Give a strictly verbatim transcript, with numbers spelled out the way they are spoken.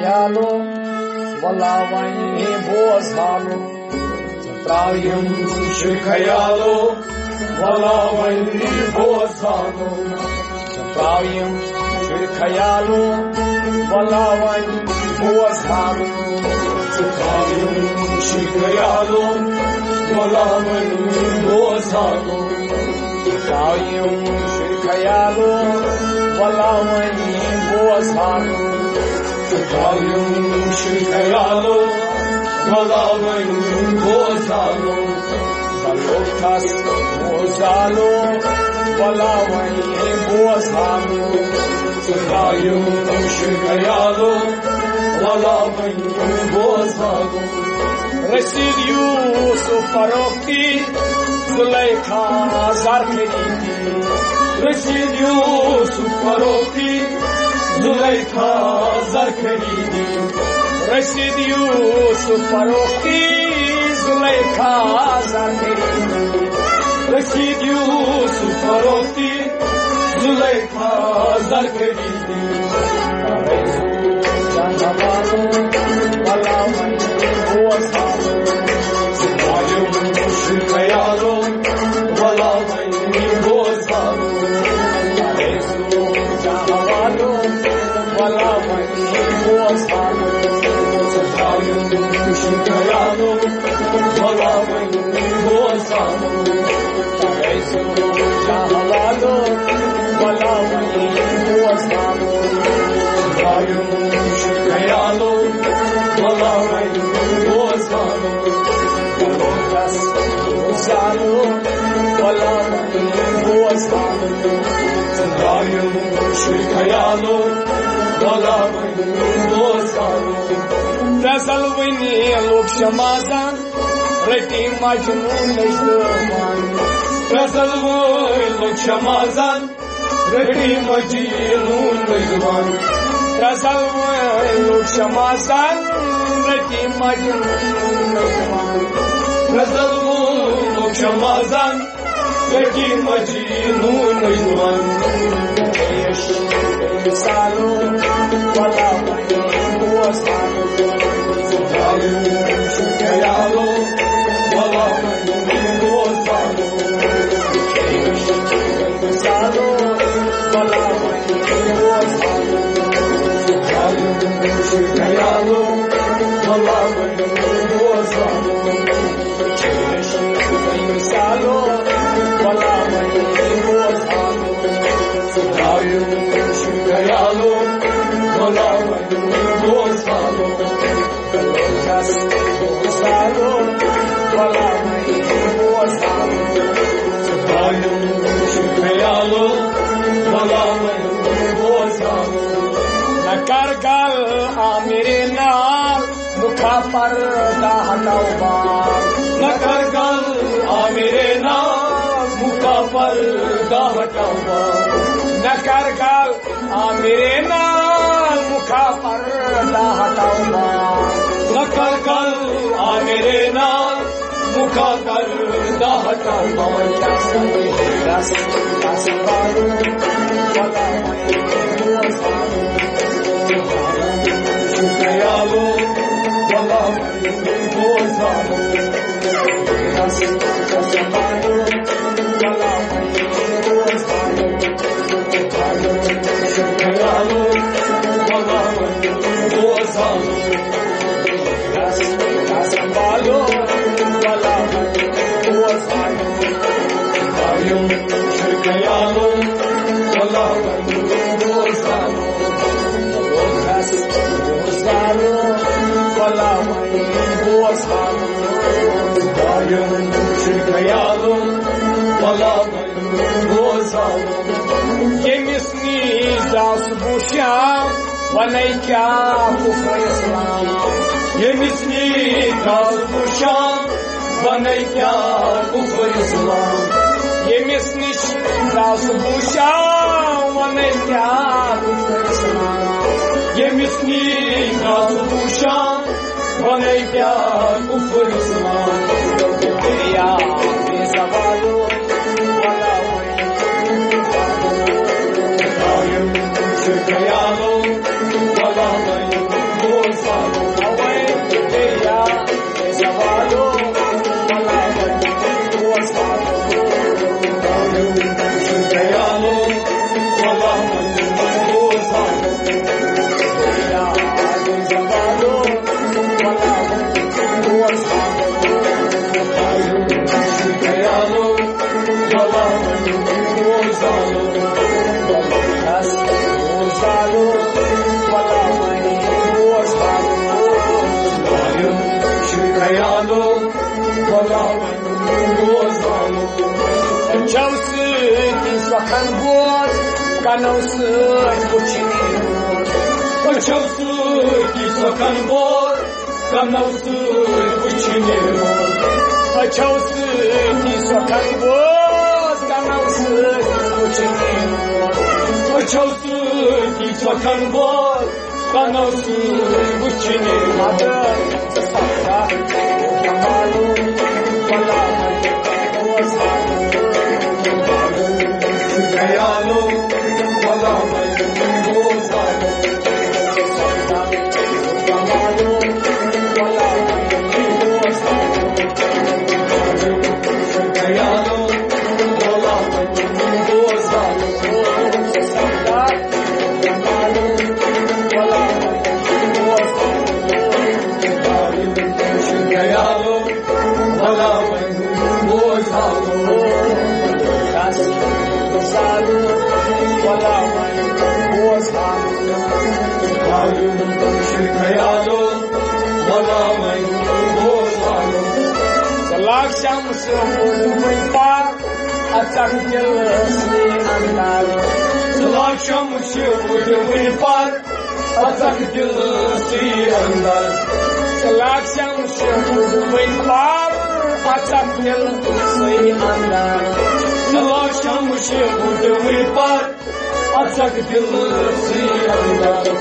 خیالو، ولا وۄنۍ بوز حالو۔ ژٕ ترٛاو یِم شُرۍ خیالو، ولا وۄنۍ بوز حالو۔ ژٕ ترٛاو یِم شُرۍ خیالو، ولا وۄنۍ بوز حالو۔ ژٕ ترٛاو یِم شُرۍ خیالو، ولا وۄنۍ بوز حالو۔ ژٕ ترٛاو یِم شُرۍ خیالو، ولا وۄنۍ بوز حالو۔ ژٕ ترٛاو یِم شُرۍ خیالو، ولا وۄنۍ بوز حالو۔ بلوکس بوز حالو، ولا وۄنۍ بوز حالو۔ ژٕ ترٛاو یِم شُرۍ خیالو، ولا وۄنۍ بوز حالو۔ رشید یوسف فروخی، زلیخا زر خریدی۔ رشید یوسف فروخی، زلیخا زر خریدی۔ رشید یوسف فروخی، زلیخا زر خریدی۔ رشید یوسف فروخی، زلیخا زر خریدی۔ غزل وٕنی لوٚگ شمازن، رٔٹی مجنوٗنٕچ دٲمان۔ غزل وٲلۍ لوٚگ شمازن، رٔٹی مجنوٗنٕچ دٲمان۔ غزل وٲلۍ لوٚگ شمازن، رٔٹی مجنوٗنٕچ دٲمان۔ غزل وٲلۍ لوٚگ شمازن، رٔٹی مجنوٗنٕچ دٲمان۔ پیش مثالو، ولا وۄنۍ بوز حالو۔ ژٕ ترٛاو یِم شُرۍ خیالو، ولا وۄنۍ بوز حالو۔ پیش مثالو، ولا وۄنۍ بوز حالو۔ ژٕ ترٛاو یِم شُرۍ خیالو، ولا وۄنۍ بوز حالو۔ نہ کر گل آ میرے نال، مُکھا پردہ ہٹاو بال۔ نہ کر گل آ میرے نال، مُکھا پردہ ہٹاو بال۔ نہ کر گل آ میرے نال، مُکھا پردہ ہٹاو بال۔ نہ کر گل آ میرے نال، مُکھا پردہ ہٹاو بال۔ ییٚمِس نِش درٛاو سُہ بوٗشاہ، وَنے کیٛاہ کُفر اِسلام۔ ییٚمِس نِش درٛاو سُہ بوٗشاہ، وَنے کیٛاہ کُفر اِسلام۔ ییٚمِس نِش درٛاو سُہ بوٗشاہ، وَنے کیٛاہ کُفر اِسلام۔ ییٚمِس نِش درٛاو سُہ بوٗشاہ، وَنے کیٛاہ کُفر اِسلام۔ دریا بے زوالو، وَلا وۄنۍ۔ قائم چھُ خیالو، وَلا وۄنۍ۔ کنو سۭتۍ وٕچھِنۍ یِوان۔ أچھو سۭتی سۄکھن بوز، کنو سۭتۍ وٕچھِنۍ یِوان۔ أچھو سۭتی سۄکھن بوز، کنو سۭتۍ وٕچھِنۍ یِوان۔ أچھو سۭتی سۄکھن بوز، کنو سۭتۍ وٕچھِنۍ یِوان۔ ژٕ لاگ شمس وٕنۍ پار، اژکھ دِلسٕے اندر۔ ژٕ لاگ شمس وٕنۍ پار، اژکھ دِلسٕے اندر۔ ژٕ لاگ شمس وٕنۍ پار، اژکھ دِلسٕے اندر۔ ژٕ لاگ شمس وٕنۍ پار، اژکھ دِلسٕے اندر۔